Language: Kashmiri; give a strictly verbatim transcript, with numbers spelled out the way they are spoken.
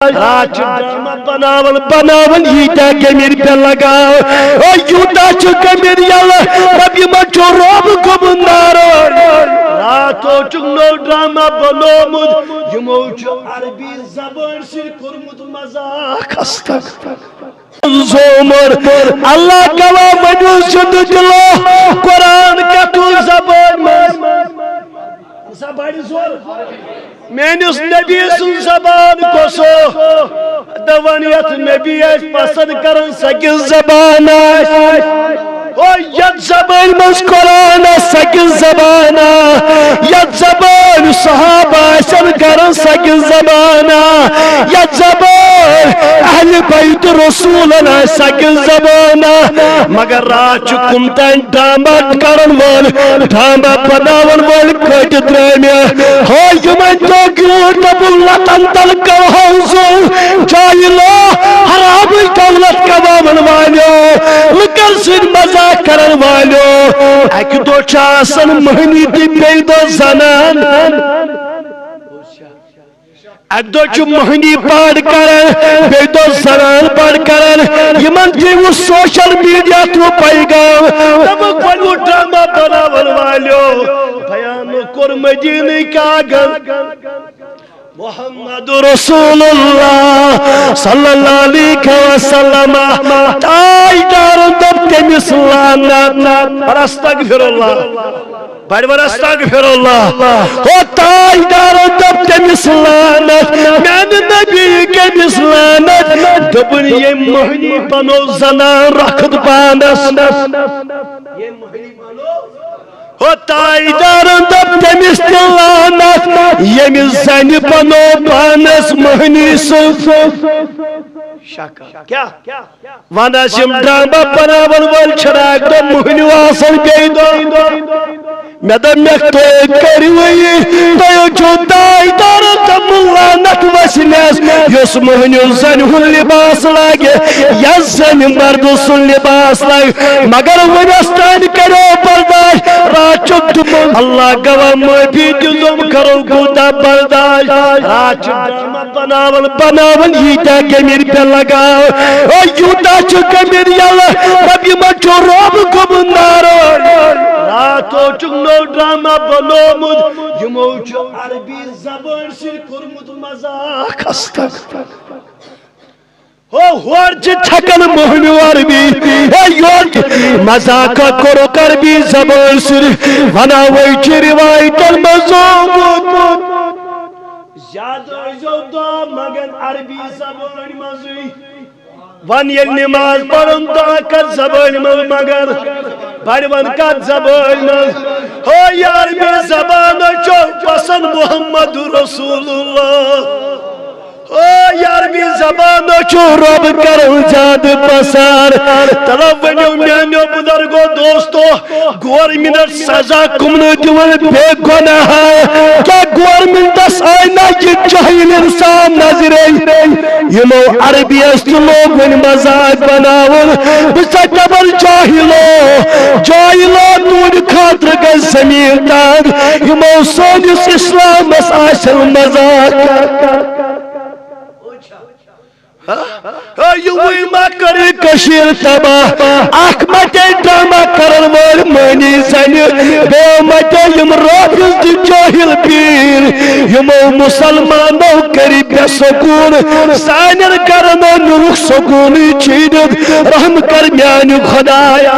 راتھ چھِ ڈرامہ بناوان، بناوان ییٖتیٛاہ گٔمٕتۍ پٮ۪ٹھ لگاو۔ او یوٗتاہ چھُ گٔمٕتۍ یَلہٕ، رۄبہِ منٛز چھُ رۄب گوٚمُت ناراض۔ راتھ اوسُکھ نوٚو ڈرامہ بنوومُت، یِمو چھُ عربی زبٲنۍ سۭتۍ کوٚرمُت مذاق۔ استغفر۔ زومر۔ اللہ گواہ، ؤنِو زِندٕ دِلو، قرآن کتھ زبٲنۍ منٛز؟ زبٲنۍ زور۔ میٲنِس نبی سُنٛد زبان کۄس؟ دپان یتھ نبی آسہِ پسند کران، سۄ کِژھ زبان آسہِ؟ او یتھ زبٲنۍ منٛز قرآن آسہِ، سۄ کِژھ زبان آسہِ؟ یتھ زبٲنۍ صحابہ آسن کران، سۄ کِژھ زبان آسہِ؟ یتھ زبٲنۍ اہل بیت رسولن آسہِ، سۄ کِژھ زبان آسہِ؟ مگر راتھ چھُ کُم تام ڈرامہ کرن وٲلۍ، ڈرامہ بناون وٲلۍ کٔٹۍ درٲمہِ۔ ہو یِمن دوٚگ یوٗت، دوٚپُن لتن تل کماوہو زو۔ جاہلو، حرامٕچ دولت کماون والیو، لُکن سۭتۍ مذاق کرن والیو۔ اکہِ دۄہ چھِ آسان مٔہنی تہٕ بیٚیہِ دۄہ زنان۔ اکہِ دۄہ چھُ مٔہنی بڑ کران، بیٚیہِ دۄہ زنان بڑ کران۔ یِمن تہِ وُچھ سوشل میڈیا تھرو پیغام، دوٚپُکھ، وۄنۍ وُچھ ڈرامہ بناون والیو، بیان کوٚر مدیٖنہٕ کاغذ۔ محمد رسول اللہ صلی اللہ علیہ وسلم۔ تاجدارن دوٚپ تٔمِس لعنت۔ بڑٕ استغفر اللہ۔ بڑٕ بڑٕ استغفر اللہ۔ ہو تاجدارن دوٚپ تٔمِس لعنت، میانہِ نبی کٔمِس لعنت؟ دوٚپُن، ییٚمۍ مٔہنی بنوو زنان رۄخت پانس۔ ہو تاجدارن دوٚپ تٔمِس تہِ لعنت، ییٚمہِ زنہِ بنوو پانس مٔہنی سٕنٛز۔ شکل۔ کیٛاہ؟ ونان چھِ یِم ڈرامہ بناون وٲلۍ چھِنہٕ اکہِ دۄہ مٔہنیوٗ آسان بیٚیہِ دۄہ۔ مےٚ دوٚپ، مےٚ تُہۍ کٔرِو یہِ، تُہۍ چھِو تاجدارن تہٕ مُلا نتہٕ وسیلس، یُس مٔہنیوٗ زنہِ ہُنٛد لباس لاگہِ، یس زنہِ مردٕ سُنٛد لباس لاگہِ۔ مگر وُنِس تام کٔرِو برداش، راتھ چھُ دُمُن۔ اللہ گواہ، معٲفی دِژٕم، کرو کوٗتاہ برداش۔ راتھ چھُ ڈرامہ بناوان، بناوان ییٖتیٛاہ گٔمٕتۍ پٮ۪ٹھ لگاو۔ او یوٗتاہ چھُ گٔمٕتۍ یَلہٕ، رۄبہِ منٛز چھُ رۄب گوٚمُت ناراض۔ راتھ اوسُکھ نوٚو ڈرامہ بنوومُت، یِمو چھُ عربی زبٲنۍ سۭتۍ کوٚرمُت مذاق۔ استغفر۔ ہو ہورٕ چھِ چھکان مٔہنیوٗ عربی، ہے یورٕ چھِ مذاق کوٚرُکھ عربی زبٲنۍ سۭتۍ، ونان وۄنۍ چھِ رِوایتن منٛز آمُت۔ زیادٕ ٲسۍزیو دعا منٛگان عربی زبٲنۍ منٛزٕے۔ ون ییٚلہِ نماز پرُن دعا کتھ زبٲنۍ منٛز منٛگان؟ بڑِ ون کتھ زبٲنۍ منٛز؟ ہو یہِ عربی زبان چھو پسند محمد رسول اللہ۔ او یہِ عربی زبان چھو رۄب کرو زیادٕ پسند۔ تلو ؤنِو میانیو بزرگو دوستو، گورمنٹ سزا کُمنہٕ دِوان بے گۄناہ؟ کیٛاہ گورمنٹس آے نہ یہِ جٲہِل انسان نظرے؟ یِمو عربیس تہِ لوگ وۄنۍ مذاق بناوُن۔ بہٕ چھُسا دپان جٲہِلو، جٲہِلو، تُہنٛدِ خٲطرٕ گژھِ زمین تنگ۔ یِمو سٲنِس اسلامس آسن مذاق۔ ہے، یِموٕے ما کٔر یہِ کٔشیٖر تباہ؟ اکھ متے ڈرامہ کرن وٲلۍ مٔہنی زنہِ، بیٚیہِ متے یِم رٲفض تہٕ جٲہِل پیٖر۔ یِمو مُسلمانو کٔرۍ بے سکوٗن، سانٮ۪ن گرن نیوٗکھ سکوٗنٕے چھیٖنِتھ۔ رحم کر میانہِ خدایا۔